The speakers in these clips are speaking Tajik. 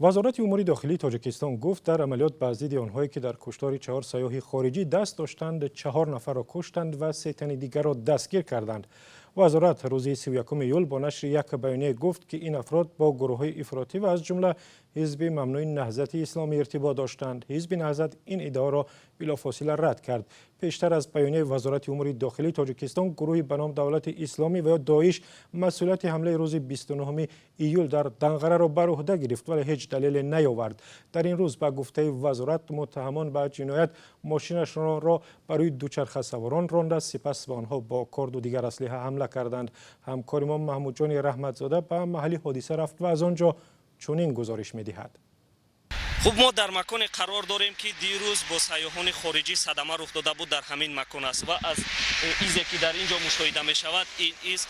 Вазорати умури дохилии Тоҷикистон гуфт, дар амалиёт ба зидди онҳое, ки дар куштори чаҳор сайёҳи хориҷӣ даст доштанд, чаҳор нафарро куштанд ва се тани дигарро дастгир карданд. Вазорат рӯзи 31 июл бо нашри як баёния гуфт, ки ин афрод бо гурӯҳҳои ифротӣ ва аз ҷумла ҳизби мамнӯи Наҳзати Исломӣ иртибот доштанд. Ҳизби Наҳзат ин иддаоро билофосила рад кард. Пештар аз баёнияи Вазорати умури дохилии Тоҷикистон гурӯҳи ба ном Давлати Исломӣ ва ё Доиш масъулияти ҳамлаи рӯзи 29 июл дар Данғараро бар уҳда гирифт, вале ҳеҷ далеле наёвард. Дар ин рӯз, ба гуфтаи вазорат, муттаҳамон ба ҷиноят мошинашонро ба рӯи дучархасаворон ронда, сипас ба онҳо бо корду дигар аслиҳа ҳамла карданд. Ҳамкори мо Маҳмудҷони Раҳматзода ба маҳалли ҳодиса рафт ва аз он ҷо чунин гузориш медиҳад. Хуб, мо дар маконе қарор дорем, ки дирӯз бо сайёҳони хориҷӣ садама рух дода буд, дар ҳамин макон аст ва аз изе, ки дар ин ҷо мушоҳида мешавад, ин из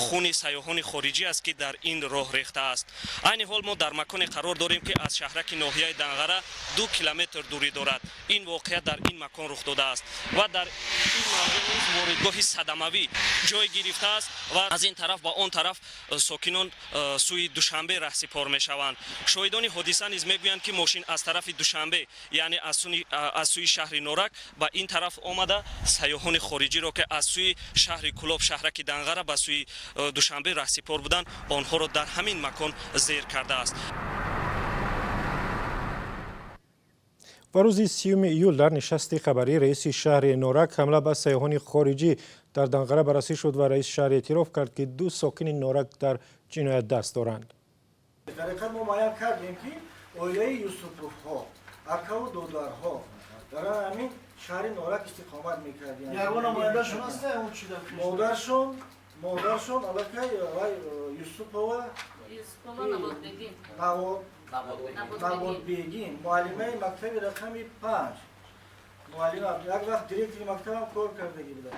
хуни сайёҳони хориҷӣ аст, ки дар ин роҳ рехтааст. Айни ҳол мо дар маконе қарор дорем, ки аз шаҳраки ноҳияи Данғара 2 километр дурӣ дорад. Ин воқеа дар ин макон рух додааст ва дар ин мавзеъ низ воридгоҳи садамавӣ ҷой гирифтааст ва аз ин тараф ба он тараф сокинон сӯи Душанбе раҳсипор мешаванд. Шоҳидони ҳодиса низ мегӯянд, ки мошин аз тарафи Душанбе, яъне аз сӯи шаҳри Норак ба ин тараф омада, сайёҳони хориҷиро, ки аз сӯи шаҳри Кӯлоб, шаҳраки Данғара ба сӯи Душанбе раҳсипор буданд, онҳоро дар ҳамин макон зер кардааст. Ва рӯзи 30 июл дар нишасти хабарии раиси шаҳри Норак ҳамла ба сайёҳони хориҷӣ дар Данғара баррасӣ шуд ва раиси шаҳр эътироф кард, ки ду сокини Норак дар ҷиноят даст доранд. Дар ҳақиқат мо муайян кардем, ки оилаи Юсуповҳо, акаву додарҳо, дар ҳамин шаҳри Норак истиқомат мекардем. Ягон намояндашон аст? Модаршон аллакай вай Юсупова Наводбегим, муаллимаи мактаби рақами 5, муаллима, як вақт директори мактабам кор кардагӣ буда.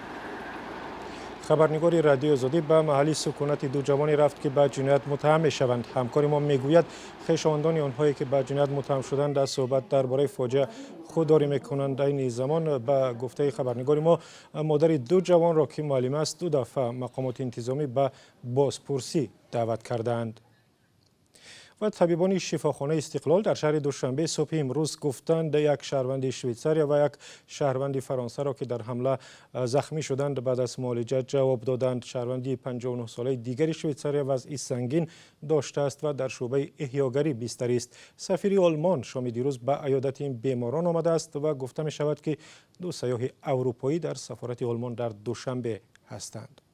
Хабарнигори Радиои Озодӣ ба маҳалли сукунати ду ҷавоне рафт, ки ба ҷиноят муттаҳам мешаванд. Ҳамкори мо мегӯяд, хешовандони онҳое, ки ба ҷиноят муттаҳам шуданд, аз суҳбат дар бораи фоҷиа худдорӣ мекунанд. Айни замон, ба гуфтаи хабарнигори мо, модари ду ҷавонро, ки муаллима аст, ду дафъа мақомоти интизомӣ ба бозпурсӣ даъват кардаанд. Ва табибони шифохонаи Истиқлол дар шаҳри Душанбе субҳи имрӯз гуфтанд, як шаҳрванди Швейтсария ва як шаҳрванди Фаронсаро, ки дар ҳамла захмӣ шуданд, баъд аз муолиҷа ҷавоб доданд. Шаҳрванди 59-солаи дигари Швейтсария вазъи сангин доштааст ва дар шӯъбаи эҳёгарӣ бистарист. Сафири Олмон шоми дирӯз ба аёдати ин беморон омадааст ва гуфта мешавад, ки ду сайёҳи аврупоӣ дар сафорати Олмон дар Душанбе ҳастанд.